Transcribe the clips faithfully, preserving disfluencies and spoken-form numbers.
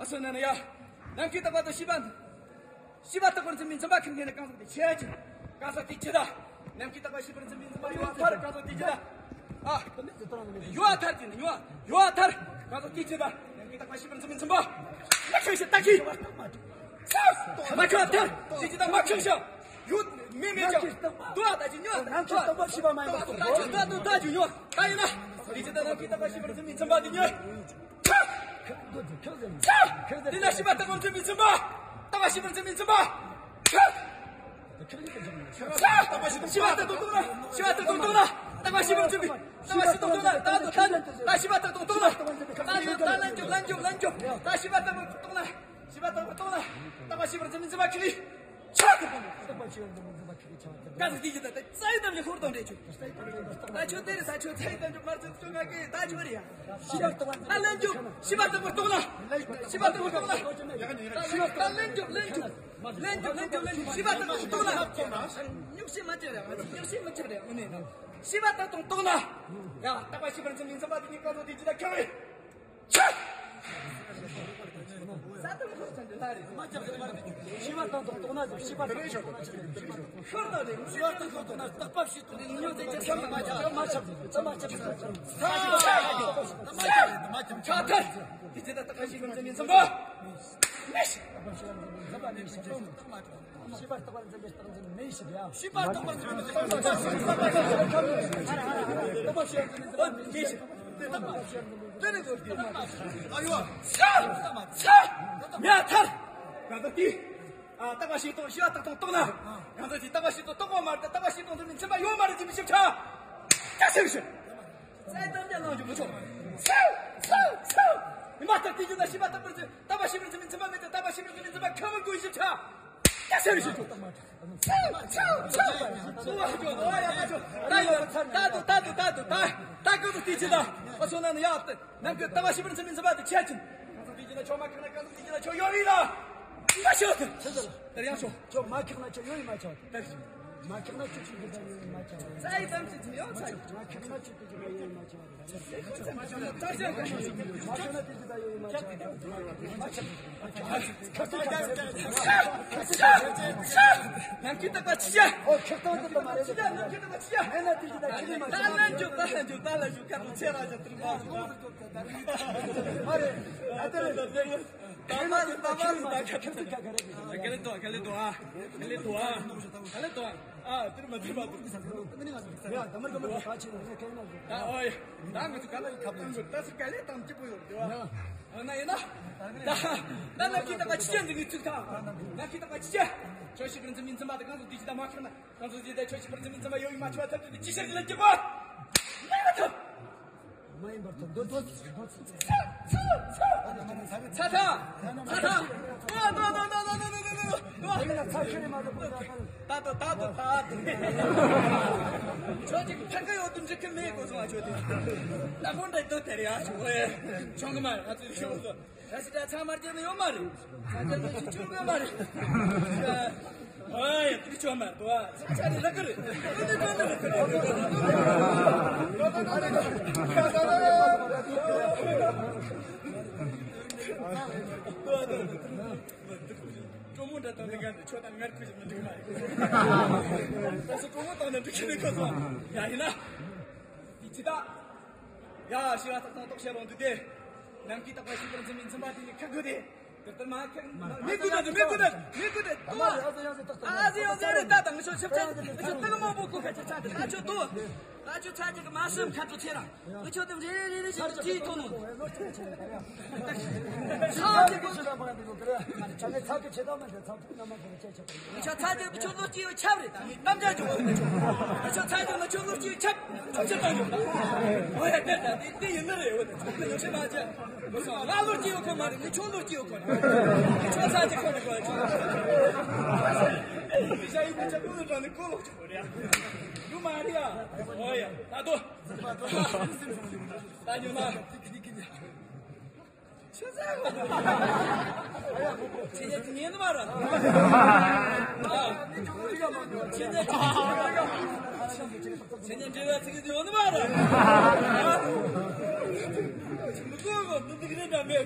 སོ་ན་ན་ཡ། ནམ་མཁའི་རྟག་པ་དང་བྱིས་པ། བྱིས་པ་རྟག་པར་འཛིན་པའི་འཛིན་པ་ཁྱེར་མཁན་ནི་གང་ཟག་དེ་ཆེ་ཆེ། གང་ཟག་དེ་ཇི་ལྟ། ནམ་མཁའི་རྟག་པ་བྱིས་པར་འཛིན་པའི་འཛིན་པ་ཡོད་མཐར་གང་ཟག་དེ་ཇི་ལྟ། ཨ། ཡོད་མཐར་དེ་ནི་ཡོད་ཡོད་མཐར་གང་ཟག་དེ་ཇི་ལྟ། ནམ་མཁའི་རྟག་པ་བྱིས་པར་འཛིན་པའི་འཛིན་པ། མ་ཁྱོད་ཤི་ལྟ་གི། མ་ཁྱོད་མཐར་དེ་ཇི་ལྟ་མ་ཁྱོད་ཤི། ཡོད་མི་མེད་ཀྱང་། དུ་ཨ་ད་ཅི་ཉོ་ད་ཅི་ད་དུ་ད་ཅི་ཉོ་ད་ཡིན་ན། དེ་ཇི་ལྟ་ནམ་མཁའི་རྟག་པ་བྱིས་པར་འཛིན་པའི་འཛིན་པ་དེ་ཉོ། དེ་ན་བྱིས་པ་རྟག་པར་འཛིན་པའི་འཛིན་པ། རྟག་པ་བྱིས་པར་འཛིན་པའི་འཛིན་པ། བྱིས་པ་རྟག་ཏུ་རྟོག་ན། བྱིས་པ་རྟག་ཏུ་རྟོག་ན། རྟག་པ་བྱིས་པར་འཛིན་པའི། རྟག་པ་བྱིས་པར་རྟོག་ན། རྟག་ཏུ་རྟག་ཏུ་རྟག་བྱིས་པ་རྟག་ཏུ་རྟོག་ན། རྟག་ཏུ་རྟག་ལན་འཇོག་ལན་འཇོག་ལན་འཇོག་རྟག་བྱིས་པ་རྟག་ཏུ་རྟོག་ན། བྱིས་པ་རྟག་ཏུ་རྟོག་ན། རྟག་པ་བྱིས་པར་འཛིན་པའི་འཛིན་པ་ཁྱེར་ནས། ཆག་ག་ཟེར་དེ་ཡིན་ད། རྩ་བའི་གཏམ་གྱི་ཧོར་དང་འདྲེས་ཆོག་ད་ཆོས་དེ་རེད། ད་ཆོས་རྩ་བའི་གཏམ་གྱི་མར་ཚུགས་ཆོག་ང་གི་ད་ཆོས་རེད་ཡ། ད་ལན་འཇོག་བྱིས་པ་རྟག་པར་རྟོག་ན། བྱིས་པ་རྟག་པར་རྟོག་ན། ད་ལན་འཇོག་ལན་འཇོག་ལན་འཇོག་ལན་འཇོག་བྱིས་པ་རྟག་པར་རྟོག་ན། ཉུག་ཤེས་མ་བྱེད་རེད། ང་ཚོ་ཉུག་ཤེས་མ་བྱེད་རེད། འོ་ནས་བྱིས་པ་རྟག་ཏུ་རྟོག་ན། ཡ་རྟག་པ་བྱིས་པར་འཛིན་པའི་འཛིན་པ་དེ་གཉིས་ཀ་ཚོ་དེ་ཇི་ལྟར་ཁྱབ་རེད། ཆག་བྱིས་པ་རྟག་ཏུ་རྟོག་ན་ཟེར། བྱིས་པ་རྟག་ཏུ་རྟོག་ན་ཟེར། ཤོར་ན་རེད། བྱིས་པ་རྟག་ཏུ་རྟོག་ན་རྟག་པ་བྱིས་ཏེ་ཉོན་ཟེར་གྱི་ཆག་མ་ཆག་མ་ཆག་མ་ཆག་ཆག་ཐལ། དེ་ཇི་ལྟར་རྟག་པ་བྱིས་པར་འཛིན་པའི་འཛིན་པ། མེ་ཤི། བྱིས་པ་རྟག་པར་འཛིན་པའི་རྟག་འཛིན་མེ་ཤི་ཡ། བྱིས་པ་རྟག་པར་འཛིན་པའི་རྟག་འཛིན་མེ་ཤི། རྟག་པ་བྱིས་པར་འཛིན་པའི་འཛིན་པ་མེ་ཤི། དེ་རེད་གོ། ཨ་ཡོ། ཆག་ཆག་མེ་ཐལ། ང་ཚོ་དེ། ཨ་རྟག་པ་བྱིས་རྟོག་བྱིས་པ་རྟག་ཏུ་རྟོག་ན། ང་ཚོ་དེ་རྟག་པ་བྱིས་རྟོག་རྟོག་པ་མ་རེད། རྟག་པ་བྱིས་རྟོག་འཛིན་པའི་འཛིན་པ་ཡོད་མ་རེད། འཛིན་པའི་ཞིབ་ཆ། ཆག་ཆག་ཆག་རྩ་བའི་གཏམ་རྒྱག་གནང་རྒྱུ་མི་ཆོག་ཚེའུ་ཚེའུ་ཚེའུ། ཉི་མ་ལྟར་དེ་བརྒྱུད་ན་བྱིས་པ་རྟག་པར་འཛིན། རྟག་པ་བྱིས་པར་འཛིན་པའི་འཛིན་པ་མེད་དེ། རྟག་པ་བྱིས་པར་འཛིན་པའི་འཛིན་པ་ཁ་མི་དགོས། ཞིབ་ཆ། ད་ཚེའུ་ཞིག་ཚེའུ་ཚེའུ་ཚེའུ། ད་ཡོད། ད་དུ་ད་དུ་ད་དུ་ད་ད་ཀུན་ཏུ་དེ་བརྒྱུད་ན། ཨ་སོ་ན་ནི་ཡག་ནམ་མཁའི་རྟག་པ་བྱིས་པར་འཛིན་པའི་འཛིན་པ་དེ་ཆ་ཅན། ཁ་སང་དེ་བརྒྱུད་ན་ཆོག་མ་ཁེགས་ན། ཁ་སང་དེ་བརྒྱུད་ན་ཆོག་ཡོད་རེད་ལ། ད་ཤོད་དེ། དེ་ཡང་ཆོག་ཆོག་མ་ཁེགས་ན་ཆོག་ཡོད་ཡིན་མ་ཆོག་མ་ཁེགས་ན་ཆོག་ཆོག་ཡོད་ཡིན་མ་ཆོག་རྩ་བའི་གཏམ་ཅི་ཅི་ཡོད་ཚ། མ་ཁེགས་ན་ཆོག་ཆོག་ཡོད་ཡིན་མ་ཆོག་ཁྱོད་ནམ་མཁའི་རྟག་པ་ཆི་ཆ། ཨོ་ཁྱོད་ཏང་ཏི་ཏི་མ་རེད། ཆི་ཆ། ནམ་མཁའི་རྟག་པ་ཆི་ཆ། མེད་ན་དེ་ཅི་ད་ཁྱི་ལི་མ་ཆ། ད་ལན་འཇོག་ད་ལན་འཇོག་ད་ལན་འཇོག་ཀ་ཏུ་ཚེ་ར་ཇ་ཏུ་མ་མ་རེད། ཨ་ཏི་རེད། ད་མ་རེད། ད་མ་རེད། ད་ཁྱི་ལི་ད་ཁྱི་ལི་ད་ཁྱི་ལི་ད། ག་ལེ་དོ་ག་ལེ་དོ་ཨ། ག་ལེ་དོ་ཨ། ག་ལེ་དོ་ཨ། ཨ་དེར་མ་དེར་མ་དེར། ཡ་ད་མར་ག་མར་ག་ཆི་ནས་ཁེ་ན། ད་ཨོ་ཡ། ད་ང་ཚོ་ག་ལ་ཡི་ཁ་བཏང་དགོས། ད་སུ་ག་ལེ་དང་སྐྱིད་པོ་ཡོད་དེ་བ། ཨ་ན་ཡིན་ན། ད་ད་ནམ་མཁའི་རྟག་པ་ཆི་ཆ་འཛིན་གྱི་ཚུགས་ཐང་། ནམ་མཁའི་རྟག་པ་ཆི་ཆ། ཁྱོད་ཤི་པར་འཛིན་མི་འཛིན་པ་དང་གང་ཚོ་དེ་ཅི་ད་མ་ཁེགས་ན། གང་ཚོ་དེ་ད་ཁྱོད་ཤི་པར་འཛིན་མི་འཛིན་པ་ཡོད་ཡིན་མ་ཆོག་ཐབས་དེ་ཅི་ཤར་གྱི་ལ་སྐྱིད་པོ། མ་ཡིན་པ་ཐབས། མ་ཡིན་པར་ཐོབ་འདོད་ཚོད་ཚོད་ཚོད། ཚ་ཚ་ཚ་ཚ། ཨ་ན་ན་ན་ཚ་ཁྱེར་མ་ཐོབ་ན་ད་ན་ན་ན་ན་ན། ད་ད་ད་ད་ད། ཁྱོད་ཀྱི་ཁ་ཁ་ཡོད་དུ་འགྲིག་གི་མེད་གོ་སོང་ཨ་ཁྱོད་དེ། ད་ཁོང་འདྲ་ཡོད་དེ་རེད་ཨ་ཁྱོད། ཨེ་ཆོང་གི་མ་ང་ཚོའི་ཤོག་ཚོ། ད་སི་ད་ཚང་མར་རྒྱབ་ནི་ཡོད་མ་རེད། ད་རྒྱབ་ནི་ཅི་ཆོག་གི་མ་རེད། ཨ་ཡ་དེ་ཆོག་མ་རེད་དོ། ཨ་ཚང་ཆ་ནི་རག་གི་རེད། ཨ་ནི་ད་ནི་རག་གི་རེད། ཀྲོ་མོ་འདྲ་དང་ནི་ག་འདི་ཆོ་དང་ངར་ཁུ་ཞིག་མི་འགྲིག་མ་རེད། ད་སུ་ཀྲོ་མོ་དང་ནི་འགྲིག་གི་མེད་ཁོ་ཚོ། ཡ་ཡིན་ན། འདི་ཅི་ད། ཡ་ཤི་བ་ཐག་དང་རྟོགས་བྱ་རང་འདུག་སྟེ། ནམ་མཁའི་རྟག་པ་ཤི་པར་འཛིན་པའི་འཛིན་པ་དེ་ནི་ཁ་དགོས་ཏེ། དེ་ལྟར་མ་ཁེགས་མི་དགོས་ད་མི་དགོས་ད་མི་དགོས་ད། ཨ་ཟི་ཡོ་ཟི་རེད་ད་ད་ང་ཆོ་ཆབ་ཆ་ང་ཆོ་ཏི་གི་མང་པོ་གོ་ཁ་ཆ་ཆ་ད་ང་ཆོ་དོ། ང་ཆོ་ཚ་ཅིག་གི་མ་སེམས་ཁ་ཆོ་ཚེ་ར། ང་ཆོ་དེ་རེ་རེ་རེ་རེ་ཞིག་ཅི་ཐོ་ནོ། ཚ་ཅིག་གི་ཆོ་ད་མ་རེད་ད་ཚ་ཐུག་ན་མ་གོ་ཆ་ཆ། ང་ཆོ་ཚ་ཅིག་གི་ཆོ་ལོ་སྐྱེ་ཡོད་ཆབ་རེད་ད་ནི་གཏམ་རྒྱག་ཆོག་ང་ཆོ་ཚ་ཅིག་ང་ཆོ་ལོ་སྐྱེ་ཡོད་ཆབ་ཆབ་ཆབ་ད་ཉོ་ད། ཨོ་ཡ་དེ་ད་དེ་དེ་ཡིན་ནི་རེད། འོ་ད་ང་ཆོ་མ་ཆ་ང་ལོ་སྐྱེ་ཡོད་ཁོ་མ་རེད། ང་ཆོ་ལོ་སྐྱེ་ཡོད་ཁོ་རེད། ང་ཆོ་ཚ་ཅིག་ཁོ་རེད་ཁོ་རེད། ང་ཆོ་ཡིན་ན་ཆ་ཀུན་ལ་དྲངས་ནས་ཀོ་ལོག་ཆོག་རེད། ཡོད་མ་རེད་ཡ། ཨོ་ཡ་ད་དོ། ད་ཉོ་ན། ཆེ་ས་ཆེ་ཉེ་ཉེ་ནི་མ་ར། ཆེ་ཉེ་ཆེ་ཉེ་འབྲེལ་བ་ཚིག་ཡོད་ནི་མ་ར། མི་གོ་གོ་ཏུ་ཏུ་གི་རེད་ད་མེད།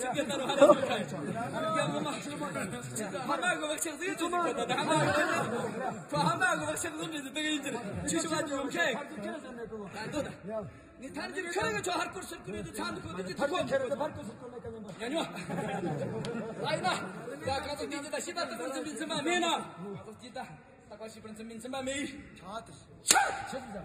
ཁྱེད་ཀྱི་ལྟར་བ་རེད། ཡ་མོ་མ། ཕ་མ་གི་བག་ཆགས་ཟིག་ཅིག་ཅིག་གི་ད་ཧ་མ་གི་ཕ་མ་གི་བག་ཆགས་ཟིག་རེད་ཟེར་དེ་གི་ཡིན་གྱི་རེད། ཅི་ཞིག་བ་ཅི་ཡོང་ཁྱེད། ད་འདོད་ད། ངས་ཐར་འགྱུར་ཁྱོད་རང་གི་ཁྱོད་ཧར་སྐོར་ཕྱིར་སྐོར་ཡོད་དུས་ཚ་འདུག་གོ་དུས་ཀྱི་ཐུག་གོ་ཁྱེད་རང་ཧར་སྐོར་ཕྱིར་སྐོར་ལ་ཀ་ཉན་པ། ཡ་ཉོ། ལ་ཡིན་ན། ད་ག་ཚོད་དུས་ཀྱི་ད་ཤི་ད་ད་ཀུན་སེམས་མིན་ཚིམ་པ་མེད་ན། ག་ཚོད་ཀྱི་ད་ད་ག་ཤི་པར་སེམས་མིན་ཚིམ་པ་མེད། ཆ་ཏི། ཆ།